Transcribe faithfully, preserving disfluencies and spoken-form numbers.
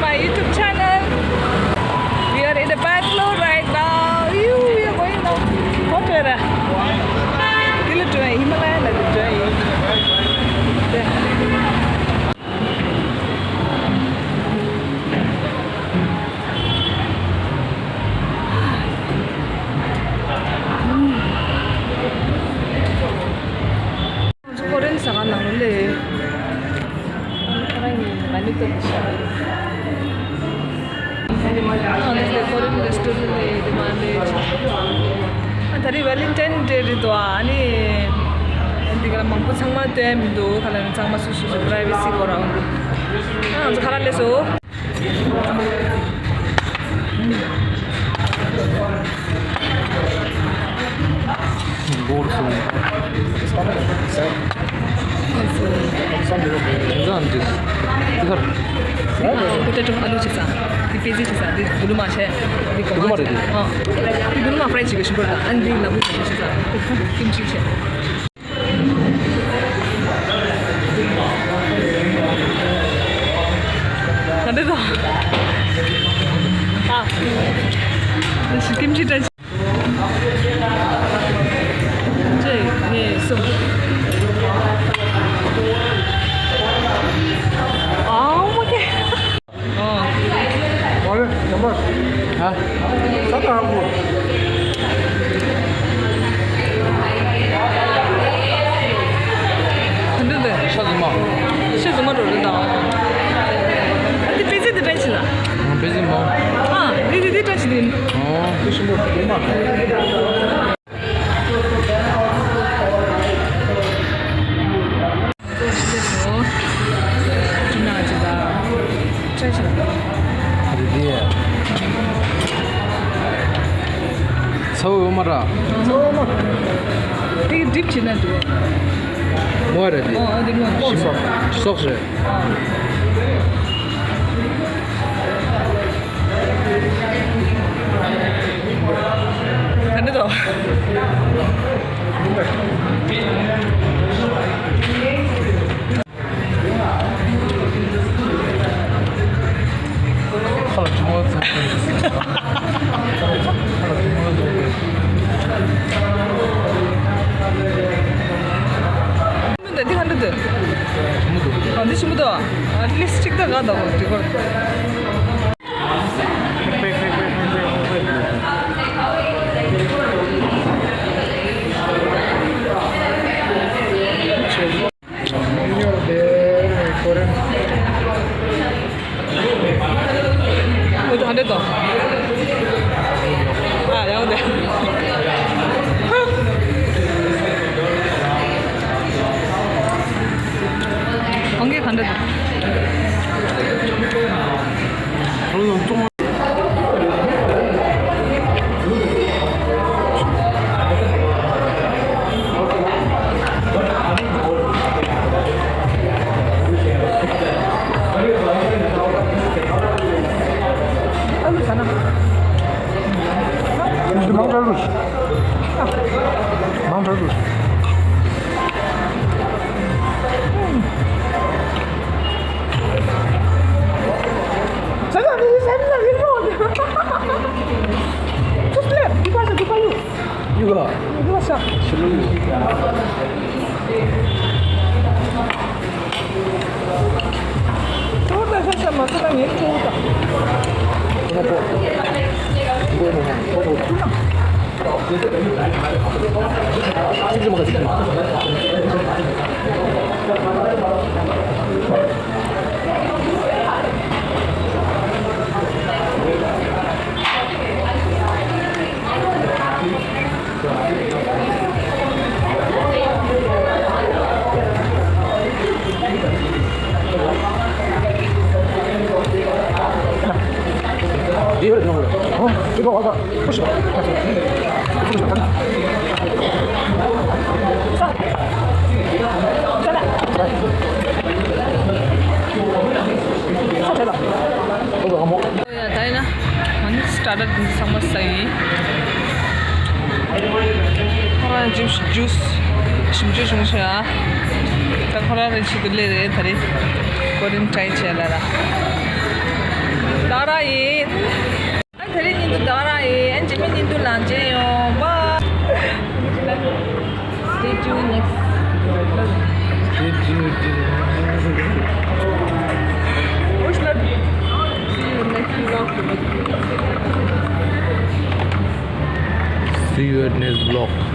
My YouTube channel. We are in the Bangalore right now. You, we are going now. What were? Dil to Himalaya la dil to. ཁོ་རེན་ས་ག་ནང་ལས། ཁོ་རང་གི་ང་ནི་ཏོག་ཙམ་ཤ། ཨ་ནི་ཁོ་རེན་རེ་སི་ཊོ་རན་ཊི་ལས་དེ་མ་ནི། ཨ་ད་རེས་ཝེ་ལིང་ཊོན་ཌེ་རེད་དོ། ཨ་ནི་འདི་ག་ལ་མང་པོ་ཚང་མ་སྟོན་མི་འདུག་ག་ལ་ནི་ཚང་མ་སོ་སོ་སོ་པ་རའི་ཝེ་སི་སྐོར་རང་འདུག་ཨ་ང་ཚོ་ཁ་ར་ལས་སོ། Potato, ཨ་ལུ་བྱས་ཙང་། འདི་པེ་ཟི་བྱས་ཙང་། འདི་དུ་ལུ་མ་བྱས། འདི་གོ་མ་བྱས། ཨ། འདི་དུ་ལུ་མ་ཕ་རའི་བྱེད་དགོས་ཤིང་པོ་ལ། ཨ་འདི་ལ་བུ་བྱས་ཙང་། ཀིམ་ཅི་བྱས། ག་འདྲ་འདུག་ཨ། ཀིམ་ཅི་ཏྲ། ཅེ་ནེ་སུ། ཨའོ་མ་ཀེ། ཨོ། ཨ་ལེ། ཡང་པ། ཧ། ས་ཏ་ཧ་གོ། ག་འདྲ་འདུག་ཤ་ཟ་མ། ཤ་ཟ་མ་འགྲོ་རེད་ད། ཨ་དེ་པེ་ཙེ་དེ་བཀྲ་ཤིས་ལ། ཨ་པེ་ཙེ་མ། ཨ་དེ་དེ་དེ་བཀྲ་ཤིས་དེ། ཨོ། དེ་ཤིང་པོ་དེ་མ། ཚ་བོ་ཡོད་མ་ར། ཚ་བོ་མ། དེ་གི་ཌིབ་བྱེད་ན་འགྲིག་མོ་ར་དེ། ཨོ་ཨ་དེ་མོ། ཤིང་པོ་སོགས་རེད། ག་འདྲ་འདུག་ཁ་ལ་གྲིབ་མ་ཚ། ཁ་ལ་གྲིབ་མ་ཚ། འདི་ག་འདྲ་འདུག་ཞིམ་པོ་འདུག་ཨ་འདི་ཞིམ་པོ་འདུག་ཨ་ལི་སི་ཊིག་ད་ག་འདུག་འདི་གོ། འོ་ད་འདྲ་དང་། ཨ་ཡང་འདྲ། ཁོང་གིས་ག་འདྲ་དང་། མང་དྲགས་ལུས། མང་དྲགས་ལུས། ཡ་ད་ཡིན་ན་ང་ནི་སི་ཊར་ཊར་འདི་ཚང་མ་ཟ་ཡིན། ཁོ་རང་ཇུས་ཇུས་ཞིམ་ཆུ་བྱུང་ཤག་ད་ཁོ་རང་རེ་ཆེད་དུ་སླེབས་རེད། ད་རེས་ཀོ་རིན་ཊ་རའི་བྱས་ལ་ར། ད་ར་ཡིན། ཨ་དེ་རིང་ཉིན་དུ་ད་ར་ཡིན། ཨ་རྗེས་མའི་ཉིན་དུ་ལ་མཇལ་ཡོང་། Bye. Stay tuned next. Stay tuned. See you next vlog. See you at next vlog.